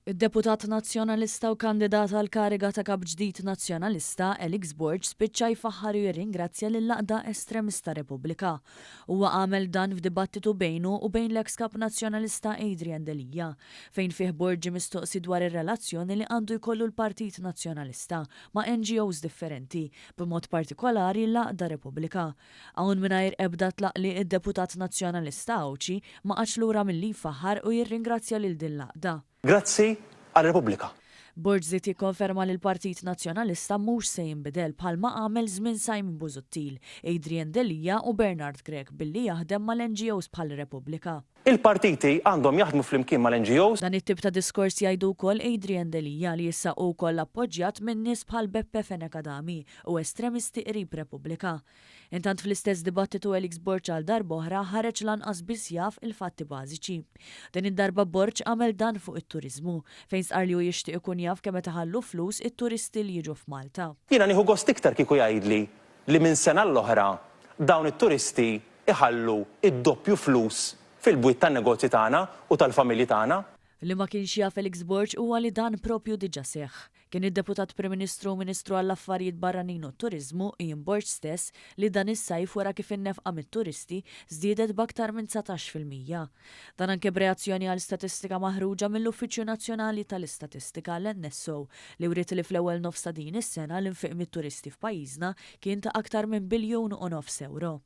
Id-deputat Nazzjonalista u kandidat għall-kariga ta' Kap ġdid Nazzjonalista, Alex Borg spiċċa jfaħħar u jirringrazzja lill-għaqda estremista Repubblika. Huwa għamel dan f'dibattitu bejnu u bejn l-eks Kap Nazzjonalista Adrian Delia, fejn fih Borg ġie mistoqsi dwar ir-relazzjoni li għandu jkollu l-Partit Nazzjonalista ma' NGOs differenti, b'mod partikolari l-għaqda Repubblika. Hawn mingħajr ebda tlaqliq id-deputat Nazzjonalista Għawdxi ma qagħadx lura milli jfaħħar u jirringrazzja lil din l-għaqda. Grazzi għal Repubblika. Borg żied jikkonferma li l-Partit Nazzjonalista mhux se jinbidel bħalma għamel żmien Simon Busuttil, Adrian Delia u Bernard Grech billi jaħdem mal-NGOs bħal Repubblika. Il-partiti għandhom jaħdmu flimkien mal-NGOs. Dan it-tip ta' diskors jgħidu wkoll Adrian Delia li issa hu wkoll appoġġjat minn nies bħal Beppe Fenech Adami u estremisti qrib Repubblika. Intant fl-istess dibattitu Alex Borg għal darb'oħra ħareġ lanqas biss jaf il-fatti bażiċi. Din id-darba Borg għamel dan fuq it-turiżmu, fejn stqarr li hu jixtieq ikun jaf kemm qed iħallu flus it-turisti li jiġu f'Malta. Jiena nieħu gost iktar kieku jgħidli li minn sena għall-oħra dawn it-turisti jħallu d-doppju flus fil-bwiet tan-negozji tagħna u tal-familji tagħna. Li ma kienx jaf Alex Borg huwa li dan propju diġa seħħ. Kien id-Deputat Prim Ministru u Ministru għall-Affarijiet Barranin u t-Turiżmu, Ian Borg stess, li dan is-sajf wera kif in-nefqa mit-turisti żdiedet b'aktar minn 19%. Dan anke b'reazzjoni għal statistika maħruġa mill-Uffiċċju Nazzjonali tal-Istatistika, l-NSO, li wriet li fl-ewwel nofs ta' din is-sena l-infiq mit-turisti f'pajjiżna kien ta' aktar minn biljun u nofs ewro.